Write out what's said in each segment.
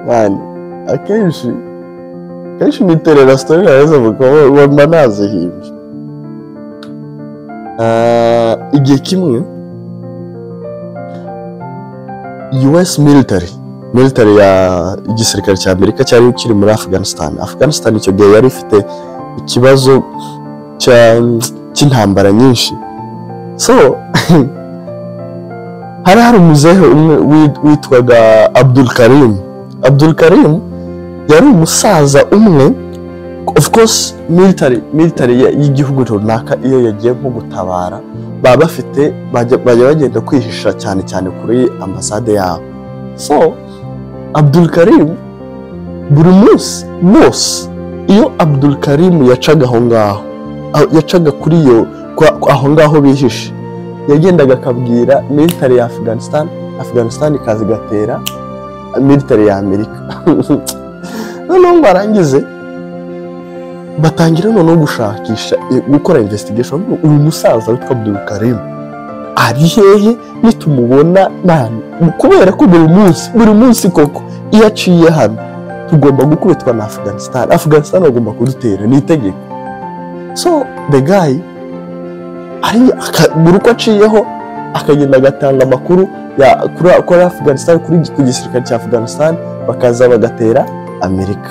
Man, akenshi kenshi niterera story naheza mba nazihimbye. Igihe kimwe US military ya igisirikare cya Amerika cyari kiri muri Afghanistan. Afghanistan icyo gihe yari ifite ikibazo cy'intambara nyinshi. So hari umuzehe umwe witwaga Abdul Karim. Abdul Karim yari umusaza umwe, of course military y'igihugu runaka iyo yagiye nko gutabara baba bafite bajya bagenda kwihisha cyane cyane kuri ambasade yabo. So Abdul Karim buri munsi wose iyo Abdul Karim yacaga aho ngaho, yacaga kuri iyo aho ngaho bihishe, yagendaga akabwira military ya Afghanistan, Afghanistan ikaza igatera military ya Amerika. Noneho ngo arangize batangira noneho gushakisha, gukora investigation. Uyu musaza witwa Abdul Karim ari hehe nitumubona nani? Kubera ko buri munsi koko iyo aciye hano tugomba gukubitwa na Afghanistan, Afghanistan bagomba kudutera, ni itegeko. So the guy ari buri uko aciyeho akagenda agatanga amakuru ya kuri Afghanistan, kuri gisirikare cya Afghanistan, bakaza bagatera Amerika,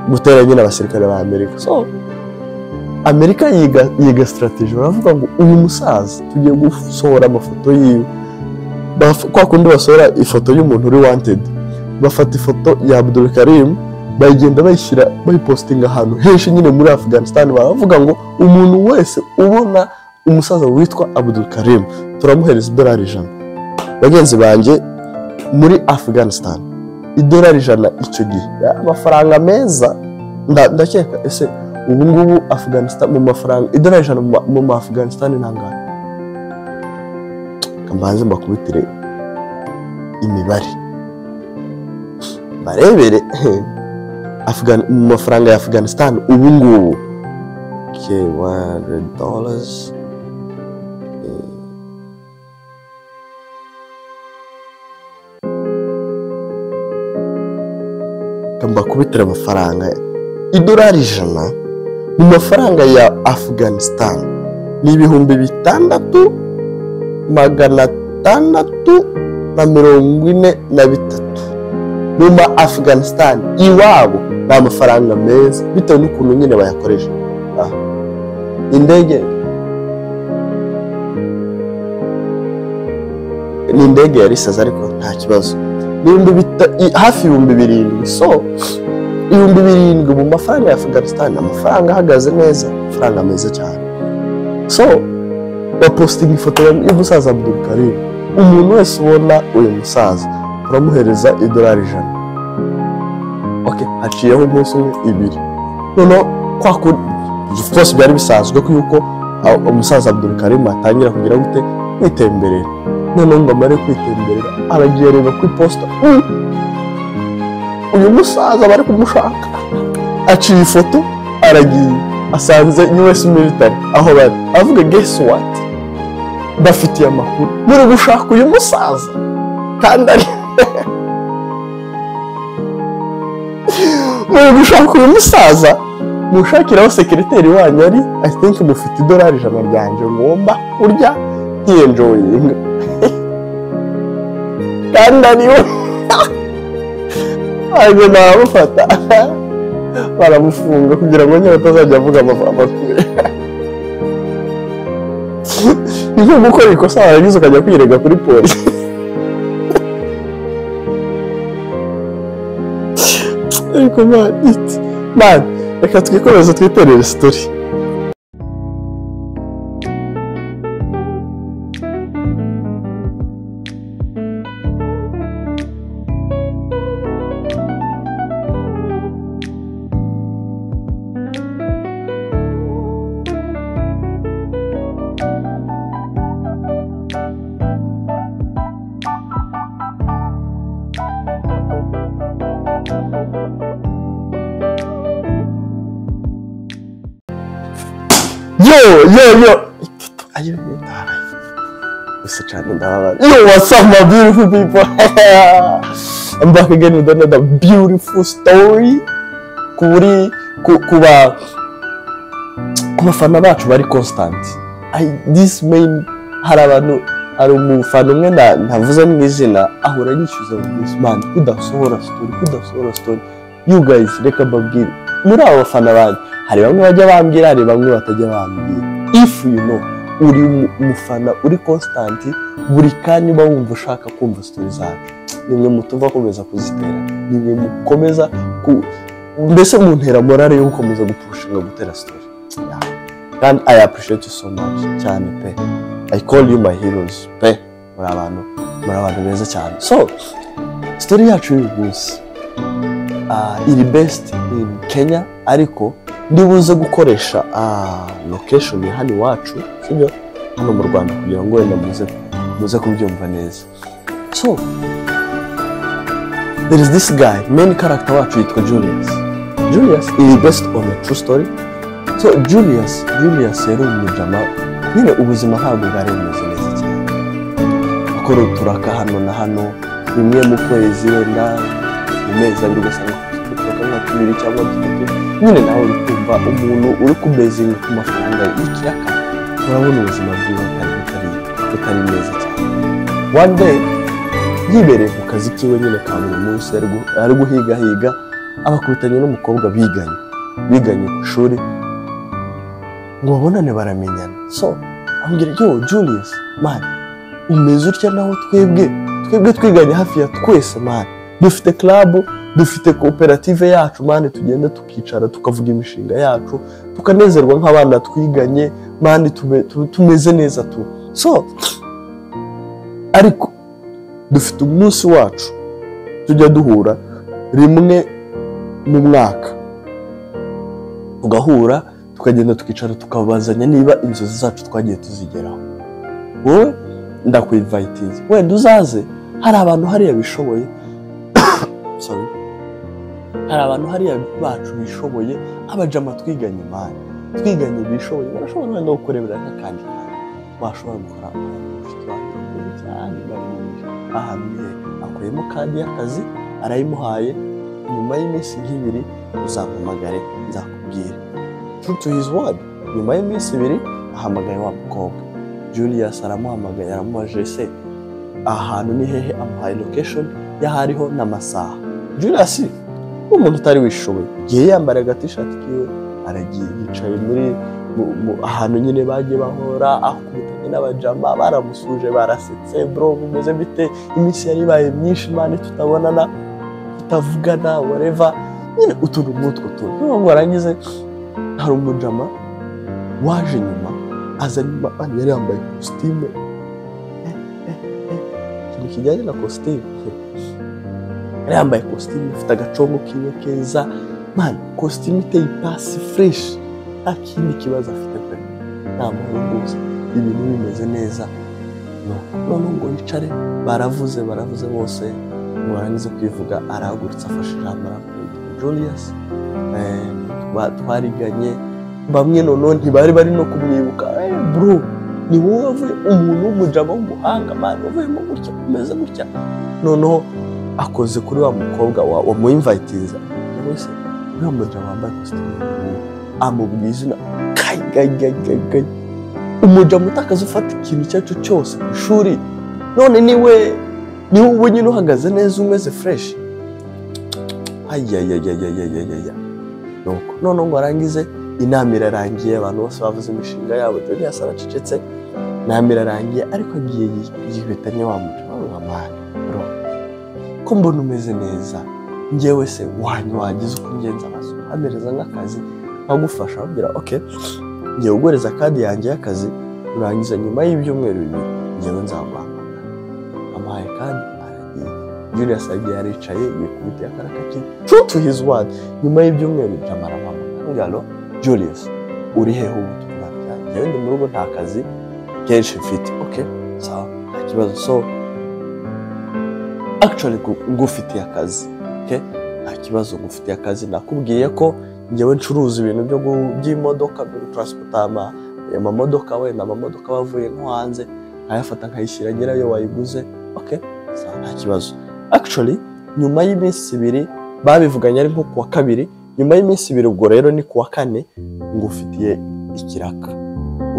gutera nyine abasirikare ba Amerika. So Amerika yiga strategy, baravuga ngo uyu musaza tugiye gusohora amafoto yiwe. Kwa kundi basohora ifoto y'umuntu uri wanted, bafata ifoto ya Abdul Karim bayigenda bayishyira bayipostinga ahantu henshi nyine muri Afghanistan. Baravuga ngo umuntu wese ubona umusaza witwa Abdul Karim turamuhereza $100. Bagenzi banjye, muri Afghanistan $100 icyo gihe amafaranga meza. Ndakeka ese ubu ngubu Afghanistan mu mafaranga $100 mu Afghanistan ntangana. Kambanze mbakubitire imibare barebere mu mafaranga ya Afghanistan ubu ngubu. Okay, $100. Mbakubitira amafaranga $100 mu mafaranga ya Afghanistan ni 6,643 mu ma Afghanistan iwabo. Ni amafaranga meza bitewe n'ukuntu nyine bayakoresha. Indege ni indege yari isaze ariko nta kibazo. Hafi 7,000. So 7,000 mu mafaranga ya Afghanistan, amafaranga ahagaze neza, amafaranga meza cyane. So bapostinga ifoto y'umusaza Abdul Karim. Umuntu wese ubona uyu musaza turamuhereza $100. Okay, haciyeho umunsi umwe ibiri. Noneho kwa of course byari bisanzwe ko yuko umusaza Abdul Karim atangira kugira gute kwitemberera. Noneho ngo amare kwitemberera aragiye areba ku iposita, uyu musaza bari kumushaka, aciye ifoto aragiye asanze US military aho bari, avuga guess what, bafitiye amakuru muri gushaka uyu musaza kandi ari muri gushaka uyu musaza mushakiraho sekreteri wanyu ari, I think mufite $100 ryanje ngomba kurya nkienjoyinga. Kandi ariwe agenda baramufata baramufunga kugira ngo nyine atazajya avuga amakuru. Ni nko gukora ikosa warangiza ukajya kwirega kuri polisi. Ariko man, reka twikomeze twiterere story. Yo. Rwose cyane ndababara. Yo, what's up, my beautiful people? I'm back again with another beautiful story kuri kuba ku bafana bacu bari constant. This main, hari abantu, hari umufana umwe ntavuze mu izina, ahora yishyuza buri munsi: "Man, kudasohora story, kudasohora story?" You guys, reka mbabwire, muri abo bafana banjye hari bamwe bajya bambwira, hari bamwe batajya bambwira. If you know uri umufana uri constant, buri kanya uba wumva ushaka kumva story zacu, nimwe mutumva akomeza kuzitera, nimwe mukomeza ku mbese muntera morale yo gukomeza gupushinga gutera story. Yeah. Kandi I appreciate you so much cyane pe. I call you my heroes pe. Muri abantu beza cyane. So story yacu y'uyu munsi iri based in Kenya, ariko ndibuze gukoresha location ya hano iwacu, sibyo, hano mu Rwanda, kugira ngo wenda muze kubyumva neza. So there is this guy, main character wacu yitwa Julius. Julius is based on a true story. So Julius yari umujama nyine, ubuzima ntabwo bwari bumeze neza cyane, akora uturaka hano na hano, rimwe mu kwezi, wenda mu mezi 2 ugasanga afite uturaka nka tubiri cyangwa dutatu. Nyine nawe uri kumva umuntu uri kubezinga ku mafaranga y'ikiraka, urabona ubuzima bwiwe butari neza cyane. One day yibereye ku kazi kiwe nyine ka buri munsi, ari guhigahiga, abakubitanye n'umukobwa biganye ku ishuri, ngo babonane baramenyana. So ambwira: "Yo Julius, man, umeze utya, naho twebwe twiganye hafi ya twese, man, dufite club, dufite koperative yacu, man, tugenda tukicara tukavuga imishinga yacu, tukanezerwa nk'abana twiganye, man, tumeze neza tu. So ariko dufite umunsi wacu tujya duhura rimwe mu mwaka, tugahura, tukagenda tukicara, tukabazanya niba inzozi zacu twagiye tuzigeraho. Wowe ndakwinvitinze, wenda uzaze. Hari abantu hariya bishoboye, sorry, hari abantu hariya bacu bishoboye, abajama twiganye, man, twiganye bishoboye, barashobora wenda kukurebera nk'akandi kantu washobora gukora." Inshuti wanjye bakuru cyane baririmbye ahantu he, akuyemo card y'akazi arayimuhaye: "Nyuma y'iminsi nk'ibiri uzampamagare, nzakubwira." True to his word, nyuma y'iminsi 2 ahamagaye wa mukobwa. Julius aramuhamagaye, aramubajije: "Se aha hantu ni hehe?" Amuhaye location y'ahariho n'amasaha. Julius umuntu utari wishoboye, igihe yambara agatishati kiwe, aragiye, yicaye muri ahantu nyine bagiye bahora, akubitanye n'abajama, baramusuje, barasetse: "Bro, bimeze bite? Iminsi yari ibaye myinshi, man, tutabonana, tutavugana," whatever, nyine utuntu nk'utwo tuntu. Noneho ngo arangize, hari umujama waje nyuma, aza nyuma, man, yari yambaye kositime, ikintu kijyanye na kositime, yari yambaye kositime ifite agacongo kiwe keza, man, kositime iteye ipasi, fresh, nta kindi kibazo afite pe, nta mahoro rwose, ibintu bimeze neza. Noneho ngo yicare, baravuze, baravuze bose, ngo barangize kwivuga, arahagurutse, afashe ijambo, aravuga: "Yitwa Julius, twariganye." Bamwe noneho ntibari bari no kumwibuka. "Bro, ni wowe wavuye, umuntu w'umujama w'umuhanga, man, wavuyemo gutya, umeze gutya?" Noneho akoze kuri wa mukobwa wamuinvitinze wese: "Uriya mujama wambaye kositimu y'ubururu?" Amubwiye izina. Kai gai gai gai gai, umujama utakaza ufata ikintu icyo ari cyo cyose ku ishuri, none niwe ubu nyine uhagaze neza, umeze fresh. Ayayayayayayaya. Nuko noneho ngo arangize, inama irarangiye, abantu bose bavuze imishinga yabo, Julius aracecetse. Inama irarangiye, ariko agiye yihitanye wa mujama: "Wa man, bro, ko mbona umeze neza, njyewe se wanyu wagize uko ngenza amaso ampereza nk'akazi nkagufasha?" Ababwira: "Ok, ngiye kuguhereza card yanjye y'akazi, urangiza nyuma y'ibyumweru 2 njyewe nzaguhamagara." Amuhaye card, aragiye. Julius agiye, aricaye, yikubitiye akaraka ke. True to his word, nyuma y'ibyumweru jama aramuhamagara, aramubwira: "Allo Julius, uri hehe ubu tuvugana?" "Njyewe ndi mu rugo, nta kazi kenshi mfite." "Ok, sawa, nta kibazo. So actually ngufitiye akazi." "Okay, nta kibazo, ngufitiye akazi. Nakubwiye ko njyewe ncuruza ibintu by'imodoka, byo gutransporta amamodoka, wenda amamodoka bavuye nko hanze Nkayafata nkayishyira nyirayo wayiguze. Okay, sawa, nta kibazo. Actually, nyuma y'iminsi 2 babivuganye, ari nko kuwa kabiri, nyuma y'iminsi 2, ubwo rero ni kuwa kane, ngufitiye ikiraka,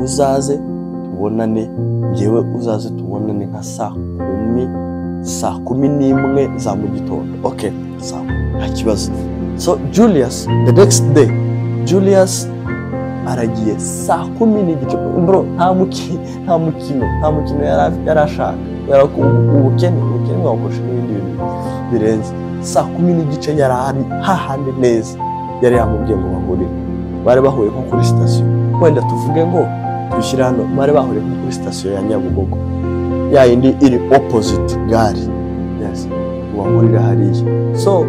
uzaze tubonane. Ngewe uzaze tubonane nka saa 10, saa 11 za mu gitondo. Okay, sawa, nta kibazo. So Julius, the next day, Julius aragiye saa 10:30. Bro, nta mukino yari ashaka, kubera ko ubukene bwamukoresha n'ibindi bintu birenze. Saa 10:30 yari ari hahandi neza yari yamubwiye ngo bahurire. Bari bahuye nko kuri sitasiyo, wenda tuvuge ngo tubishyire hano, bari bahuriye nko kuri sitasiyo ya Nyabugogo, ya yindi iri opposite gare. Yes, ngo bahurire hariya. So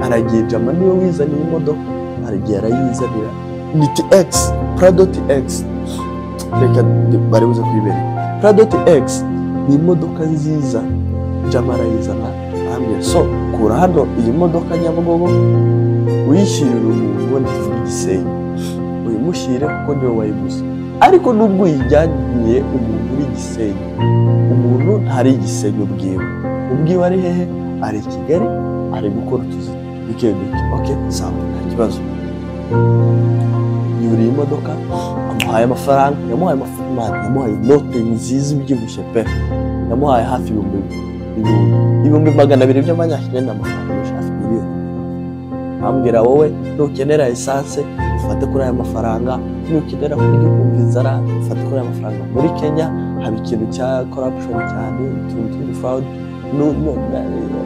aragiye, jama niwe wizaniye imodoka, aragiye arayizanira, ni TX, Prado TX. Reka bari buze kuyibereka. Prado TX ni imodoka nziza. Jama arayizana, arambwira: "So kura hano iyi modoka Nyabugogo, uyishyirira umuntu, wenda tuvuge Igisenyi, uyimushyire kuko niwe wayiguze. Ariko nubwo uyijyaniye umuntu uri Gisenyi, umuntu ntari Igisenyi ubwiwe, ubwiwe ari hehe? Ari i Kigali, ari gukora utuzi duke duke." Okay, sawa, nta kibazo. Yuriye imodoka, amuhaye amafaranga, yamuhaye amafaranga, yamuhaye inote nziza ibyibushye pe. Yamuhaye hafi 200,000 by'amanyakenya, ni amafaranga menshi, hafi miliyoni. Ambwira: "Wowe nukenera essence ufate kuri aya mafaranga, nukenera kurya ukumva inzara ufate kuri aya mafaranga. Muri Kenya haba ikintu cya corruption cyane, utuntu tw'udu fraud.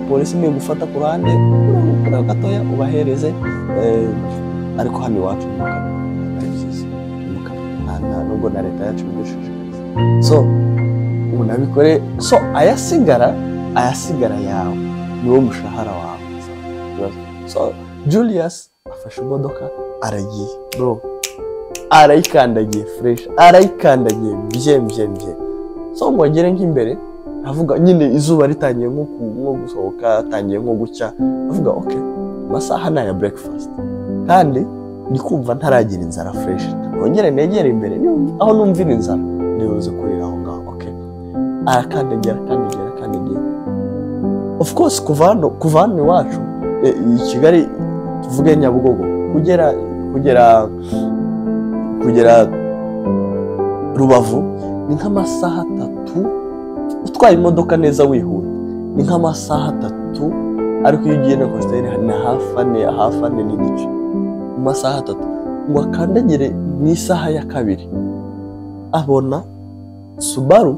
Polisi nigufata ku ruhande urakora gatoya ubahereze, ariko hano iwacu ni mukabiri, ari byiza, ni mukabiri. Nubwo na leta yacu ibidushishikariza, so ubu nabikore. So ayasigara yawe niwo mushahara wawe." So Julius afashe imodoka aragiye, bro, arayikandagiye fresh, arayikandagiye bye bye bye. So ngo agere nk'imbere, avuga nyine izuba ritangiye nko gusohoka, atangiye nko gucya, avuga: "Okay, amasaha ni aya breakfast, kandi ndi kumva ntaragira inzara fresh, nongere negere imbere, aho numvira inzara nibuze kurira aho ngaho." Okay, arakandagira, arakandagira, arakandagira. Of course, kuva hano iwacu i Kigali, tuvuge Nyabugogo, kugera Rubavu ni nk'amasaha 3 utwaye imodoka neza wihuta, ni nk'amasaha 3. Ariko iyo ugiye na coaster ni hafi 4, hafi 4 n'igice, mu masaha 3. Ngo akandagire mu isaha ya kabiri, abona Subaru.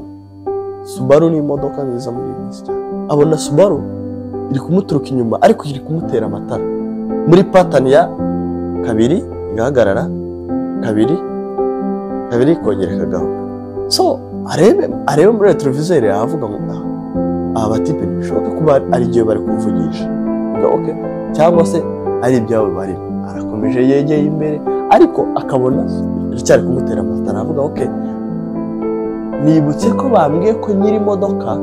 Subaru ni imodoka nziza muri iyi minsi cyane. Abona Subaru iri kumuturuka inyuma, ariko iri kumutera amatara muri pattern ya kabiri, igahagarara, kabiri, kabiri, ikongera ikagaruka. So arebe muri rétroviseur, aravuga ngo: "Ah, aba batipe ntibishoboka kuba ari igihe bari kumvugisha." Avuga: "Okay, cyangwa se ari ibyabo barimo." Arakomeje yegeye imbere, ariko akabona iracyari kumutera amatara. Avuga: "Okay, nibutse ko bambwiye ko nyiri imodoka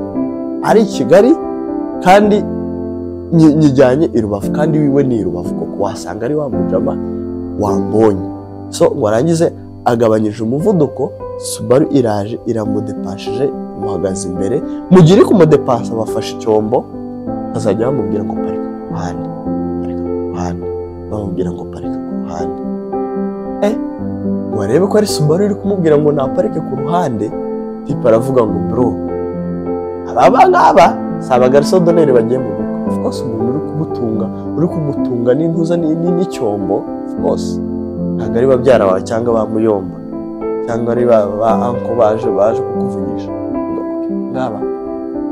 ari i Kigali, kandi nyijyanye i Rubavu, kandi wiwe ni i Rubavu koko, wasanga ari wa mujama wambonye." So ngo arangize, agabanyije umuvuduko, Subaru iraje iramudepashije, imuhagaze imbere. Mu gihe iri kumudepasa, bafashe icyombo, bazajya bamubwira ngo parika ku ruhande, parika ku ruhande, bamubwira ngo parika ku ruhande. Ngo arebe ko ari Subaru iri kumubwira ngo naparike ku ruhande, type aravuga ngo: "Bro, aba ngaba si aba garçon d'honneur bagiye mu bukwe." Of course, umuntu uri kumutunga n'intuza n'icyombo, of course ntabwo ari babyara bawe cyangwa ba muyomba cyangwa ari ba uncle baje kukuvugisha. Avuga: "Okay, ngaba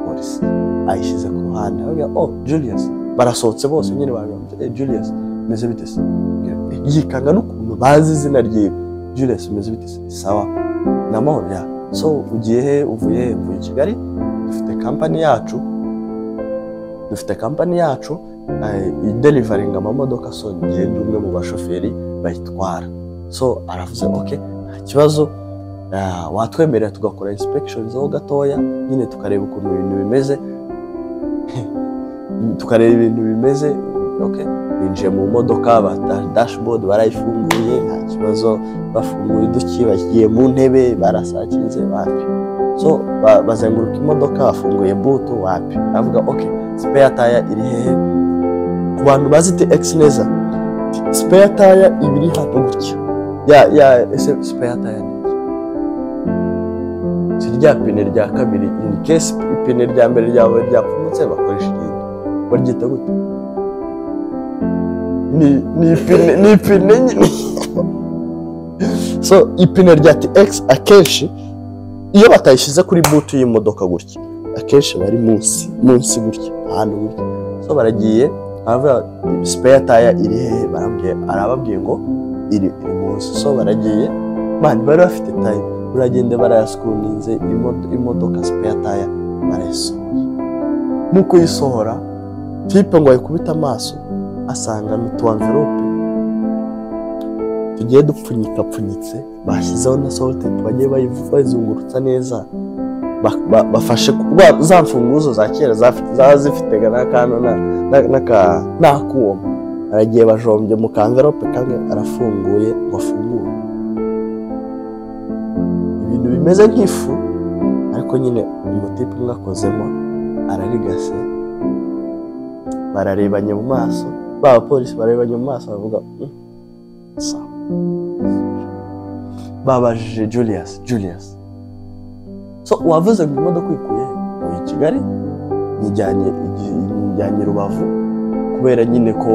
polisi ayishyize ku ruhande." Avuga: "Oh, Julius." Barasohotse bose nyine, baravuga: "Eh, Julius, meze bite se?" Yikanga n'ukuntu bazi izina ryiwe. "Julius, meze bite se? Sawa, ni amahoro ya. So ugiye he? Uvuye he?" "Mvuye i Kigali, dufite kampani yacu ideliveringa amamodoka, so ngiye ndi umwe mu bashoferi bayitwara." So aravuze: "Ok, nta kibazo. Watwemerera tugakora inspection ho gatoya nyine, tukareba ukuntu ibintu bimeze, tukareba ibintu bimeze." Okay, binjiye mu modoka, dashboard barayifunguye nta kibazo, bafunguye uduki, bagiye mu ntebe barasakinze wapi. So bazenguruka imodoka, bafunguye boot wapi. Avuga okay, spare tire iri hehe? Ku bantu bazi TX neza, spare tire ibiri hano gutya. Ya ese spare tire ni rya pine rya kabiri, in case ipine rya mbere ryawe ryapfumutse bakoresha irindi. Baryita gute? Ni ipine nyine. So ipine rya TX akenshi iyo batayishyize kuri boot y'imodoka gutya, akenshi bari munsi gutya, ahantu gutya. So baragiye aravuga spare tire iri hehe? Barabwiye, arababwiye ngo iri munsi. So baragiye, man bari bafite time, baragenda barayaskuninze imodoka spare tire barayisohoye. Mu kuyisohora type ngo ayikubita amaso asanga n'utu envelope tugiye dupfunyika-pfunyitse, bashyizeho na salt, bagiye bayizungurutsa neza, bafashe za mfunguzo za kera zaba zifite n'akantu n'akuma. Aragiye bajombye mu ka envelope kamwe, arafunguye ngo afungure ibintu bimeze nk'ifu, ariko nyine umutipe umwe akozemo ararigase. Bararebanye mu maso, ba bapolisi barebanye mu maso bavuga sawa. Babajije Julius, so wavuze ngo imodoka uyikuye mu Kigali nyijyanye Rubavu, kubera nyine ko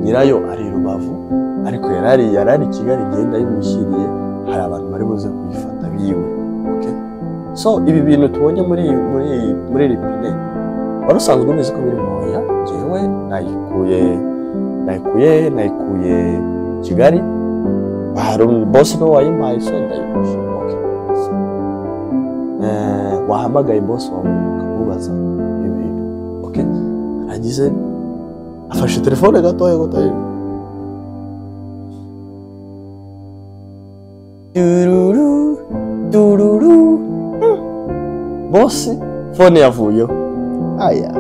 nyirayo ari Rubavu, ariko yarari Kigali, ngenda yimushyiriye, hari abantu bari buze kuyifata biwe. Okay, so ibi bintu tubonye muri iri pine wari usanzwe ubizi ko biri moya. Jewe nayikuye Kigali, hari boss no wayimpaye, so ndayiguze. Okay, so wahamagaye boss wawe ukamubaza ibintu. Okay, aragize afashe telefone gatoya gatoya, tururu tururu, boss phone yavuyeho. Aya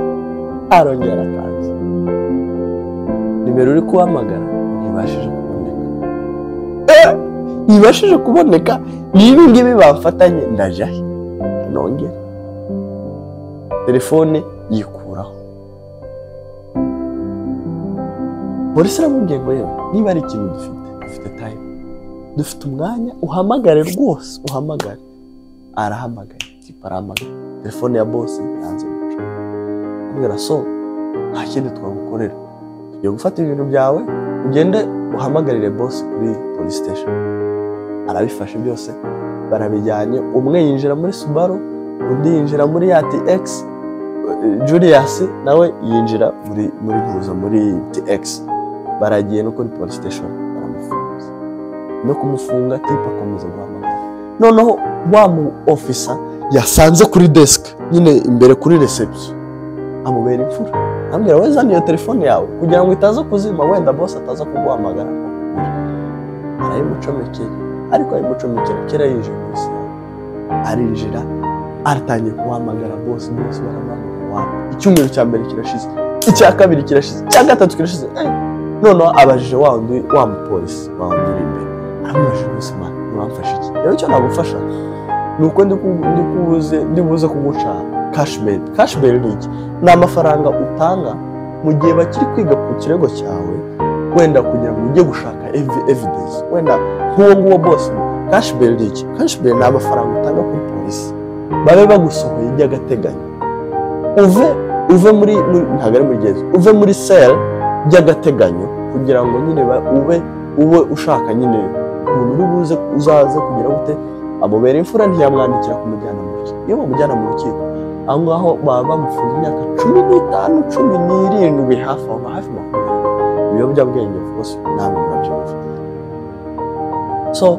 arongera akanze nimero uri kuhamagara ntibashije kuboneka. Ntibashije kuboneka, niba ngibi bamfatanye ndaja he? Nongera telefone yikuraho. Polisi iramubwiye ngo yewe niba ari ikintu dufite time, dufite umwanya, uhamagare rwose, uhamagare. Arahamagaye, tipa arahamagaye, telefone ya boss yanze guca. Amubwira so nta kindi twagukorera, tugiye gufata ibintu byawe ugende uhamagarire boss kuri police station. Arabifashe byose barabijyanye, umwe yinjira muri Subaru, undi yinjira muri ya TX, Julius nawe yinjira muri TX. Baragiye no kuri police station baramufunga. No kumufunga tipa akomeza guhamagara. Noneho wa mu officer yasanze kuri desk nyine imbere kuri reception, amubera imfura, ambwira we zana iyo telefone yawe kugira ngo itaza kuzima, wenda boss ataza kuguhamagara. Arayimucomekeye, ariko ayimucomekera kera yinjiye muri salo, arinjira aratangiye guhamagara boss, boss baramuhamagara wapi. Icyumweru cya mbere kirashize, icya kabiri kirashize, icya gatatu kirashize. Noneho abajije wa wundi wa mupolisi wa wundi uri imbere, aramubajije boss man uramfasha iki? Rero icyo nagufasha ni uko ndibuze kuguca cash bail. Cash bail ni iki? Ni amafaranga utanga mu gihe bakiri kwiga ku kirego cyawe, wenda kugira ngo ujye gushaka evidence, wenda nk'uwo nguwo boss. Cash bail ni iki? Cash bail ni amafaranga utanga kuri polisi babe bagusohoye by'agateganyo, uve muri ntabwo ari muri gereza, uve muri cell by'agateganyo, kugira ngo nyine ube ushaka nyine ukuntu uri buze uzaze kugira gute. Amubera imfura ntiyamwandikira kumujyana mu rukiko. Iyo bamujyana mu rukiko aho ngaho baba bamufunze imyaka 15, 17, hafi aho hafi 20. Ibiyobyabwenge rwose ntabwo murabyumva. So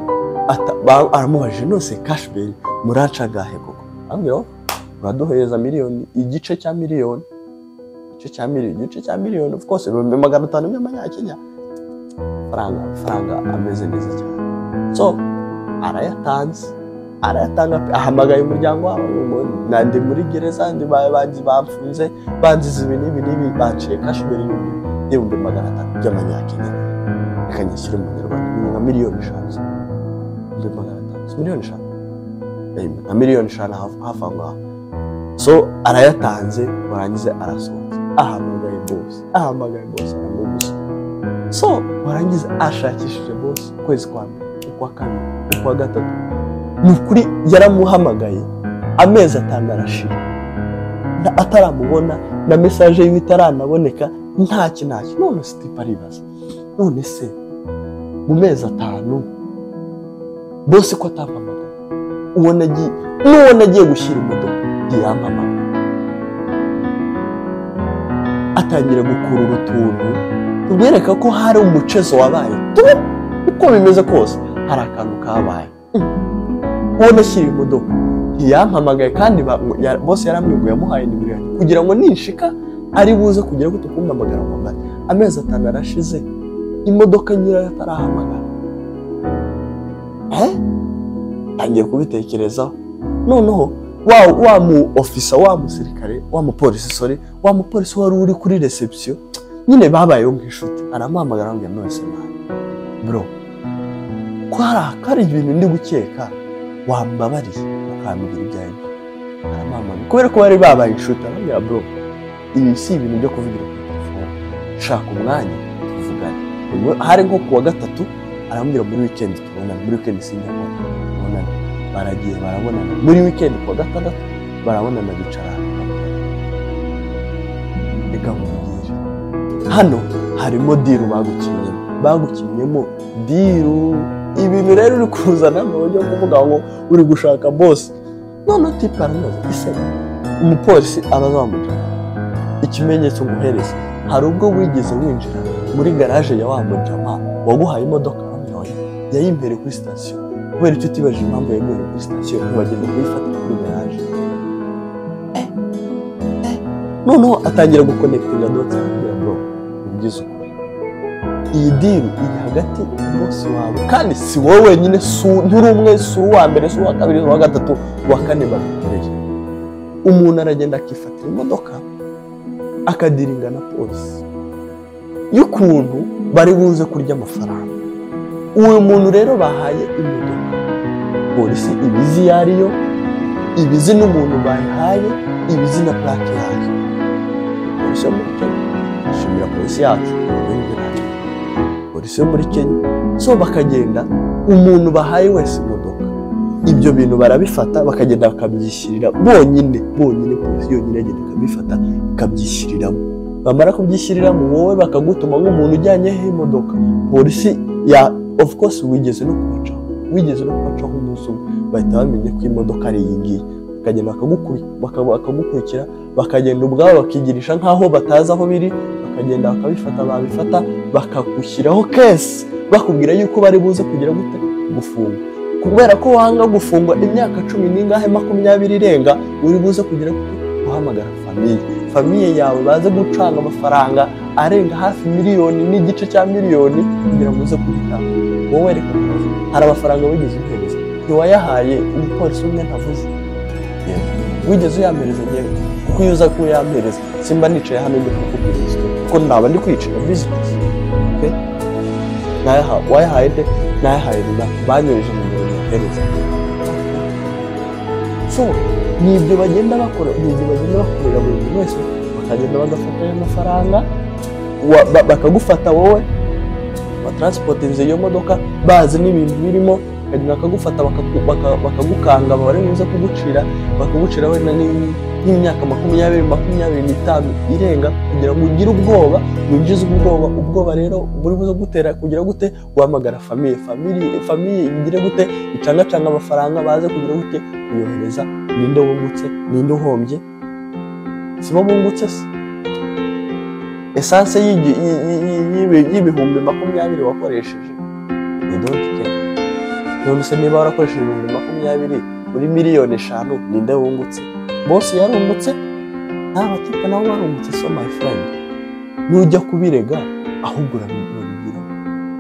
aramubajije nose cash bail muranca gahe koko? Ambwira uraduhereza miliyoni, igice cya miliyoni, igice cya miliyoni, of course 500,000 by'amanyakenya, faranga ameze neza cyane. So arayatanze, arayatanga, ahamagaye umuryango wabo, nandi muri gereza, ndi banzi bamfunze, banzize ibi n'ibi n'ibi, banciye cash bail. 500,000 by'amanyakenya. Reka nyishyire mu manyarwanda, ni nka 5 miliyoni, 500,000, si 5 miliyoni, nka 5 miliyoni hafi aho ngaho. So arayatanze, warangiza arasohotse, ahamagaye boss, ahamagaye boss aramubuza. So warangiza ashakishije boss ukwezi kwa mbere, ukwa kabiri, ukwa gatatu, ni ukuri yaramuhamagaye, amezi 5 arashira ataramubona, na message yiwe itaranaboneka, ntaki ntaki. None se type aribaza, none se mu mezi 5 boss ko atampamagaye, uwo nagiye n'uwo nagiye gushyira imodoka ntiyampamagaye? Atangira gukurura utuntu tumwereka ko hari umucezo wabaye tu, uko bimeze kose hari akantu kabaye. Uwo nashyira imodoka ntiyampamagaye, kandi bose yaramwiguye, yamuhaye nimero yanjye kugira ngo ninshika ari buze kugira ngo kumpamagara ngo mbare. Amezi 5 arashize, imodoka nyirayo atarahamagara. Tangiye kubitekerezaho. Noneho wa mu officer, wa musirikare, wa mupolisi, sorry, wa mupolisi wari uri kuri reception nyine, babayeho nk'inshuti, aramuhamagara, aramubwira: "None se man, bro, ko hari ibintu ndi gukeka, wambabariye ukambwira ibyo ari byo?" Aramuhamagara kubera ko bari babaye inshuti, aramubwira: "Bro, ibi si ibintu byo kuvugira kuri telefone, shaka umwanya tuvugane." Ubwo hari nko kuwa gatatu, aramubwira: "Muri weekend tubonane, muri weekend sinjya nkora, tubonane." Baragiye barabonana muri weekend, kuwa gatandatu barabonana, bicara ahantu hamwe. Reka nkubwire, hano harimo deal bagukinnyemo, bagukinnyemo deal. Ibintu rero uri kuzana mu buryo bwo kuvuga ngo uri gushaka boss. None type aramubaza ese, umupolisi abaza wa mujama: "Ikimenyetso nguhereza, hari ubwo wigeze winjira muri garage ya wa mujama waguhaye imodoka?" Aramubwira: "Oya, yayimpereye kuri sitasiyo." "Kubera icyo utibajije impamvu yaguhereye kuri sitasiyo, ntiwagenda kuyifatira kuri garage?" Noneho atangira guconnectinga dots, aramubwira: "Bro, ubwize ukuri, iyi deal iri hagati ya boss wawe, kandi si wowe wenyine, nturi umwe, si uwa mbere, si uwa kabiri, si uwa gatatu, uwa kane babikoreye. Umuntu aragenda akifatira imodoka, akadealinga na polisi y'ukuntu bari buze kurya amafaranga. Uwo muntu rero bahaye imodoka, polisi ibizi iyo ariyo, ibizi n'umuntu bayihaye, ibizi na plaque yayo." Polisi yo muri Kenya, shimira polisi yacu, polisi yo muri Kenya. So bakagenda, umuntu bahaye wese imodoka, ibyo bintu barabifata, bakagenda bakabyishyirira bonyine bonyine. Polisi yonyine agenda ikabifata ikabyishyiriramo. Bamara kubyishyiriramo, wowe bakagutuma nk'umuntu ujyanyeho imodoka. Polisi ya, of course wigeze no kubacaho, wigeze no kubacaho umunsi umwe, bahita bamenya ko imodoka ari iyi ngiyi, bakagenda bakagukurikira, bakagenda ubwabo bakigirisha nk'aho batazi aho biri, bakagenda bakabifata, babifata bakagushyiraho case, bakubwira yuko bari buze kugira gute? Gufunga, kubera ko wanga gufungwa imyaka cumi n'ingahe, 20 irenga, uri buze kugira gute? Guhamagara famille, famille yawe baze gucanga amafaranga arenga hafi 1.5 miliyoni kugira ngo uze kubitanga. Wowe reka nkubaze, hari amafaranga wigeze uhereza? Ntiwayahaye umupolisi umwe ntavuze? Yego. Wigeze uyampereza? Yewe, kuko iyo uza kuyampereza simba nicaye hano ndi kukubwira iyi story, kuko naba ndi kwicira business. Okay? Wayahaye nde? Nayahaye runaka, banyohereje nimero nyohereza. So ni ibyo bagenda bakora, ni ibyo bagenda bakorera buri muntu wese, bakagenda bagafata ayo mafaranga, bakagufata wowe batransportinze iyo modoka, bazi n'ibintu birimo, bakagenda bakagufata, bakagukanga, bari buze kugucira, bakagucira wenda nk'imyaka 20, 25 irenga, kugira ngo ugire ubwoba, winjize ubwoba. Ubwoba rero buri buze gutera kugira gute? Guhamagara famille, famille igire gute? Icangacanga amafaranga, baze kugira gute? Kuyohereza. Ninde wungutse? Ninde uhombye? Si bo bungutse se? Essence y'20,000 wakoresheje ni don't care. None se niba warakoresheje 20,000 muri 5 miliyoni, ninde wungutse? Boss yarungutse, nta batype nabo barungutse. So my friend, nujya kubirega ahubwo urabigira.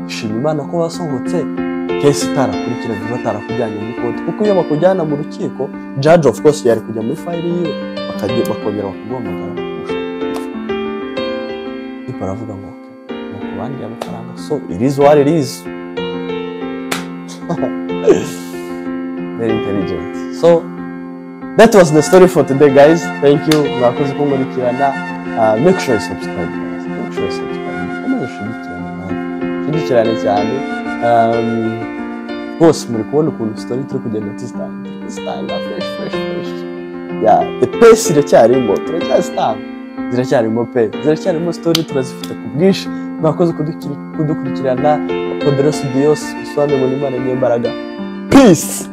Shima Imana ko wasohotse case itarakurikiranye, batarakujyanye muri court, kuko iyo bakujyana mu rukiko, judge of course yari kujya muri file yiwe, bakongera bakaguhamagara bakagushaka. Type aravuga ngo okay. Ntabwo bandiye amafaranga, so it is what it is. Very intelligent. So that was the story for today, guys. Thank you, mwakoze kunkurikirana. Make sure you subscribe, guys. Make sure you subscribe. Mukomeze ushigikirane, man, ushigikirane cyane. Rwose muri kubona ukuntu story turi kugenda tuzitanga, turi kuzitanga fresh, fresh, fresh. Yeah, the pace iracyarimo, turacyazitanga, ziracyarimo pe, ziracyarimo. Story turazifite ku bwinshi. Mwakoze kudukurikirana. Poderoso Dios, bisobanuye ngo ni Imana nyembaraga. Peace.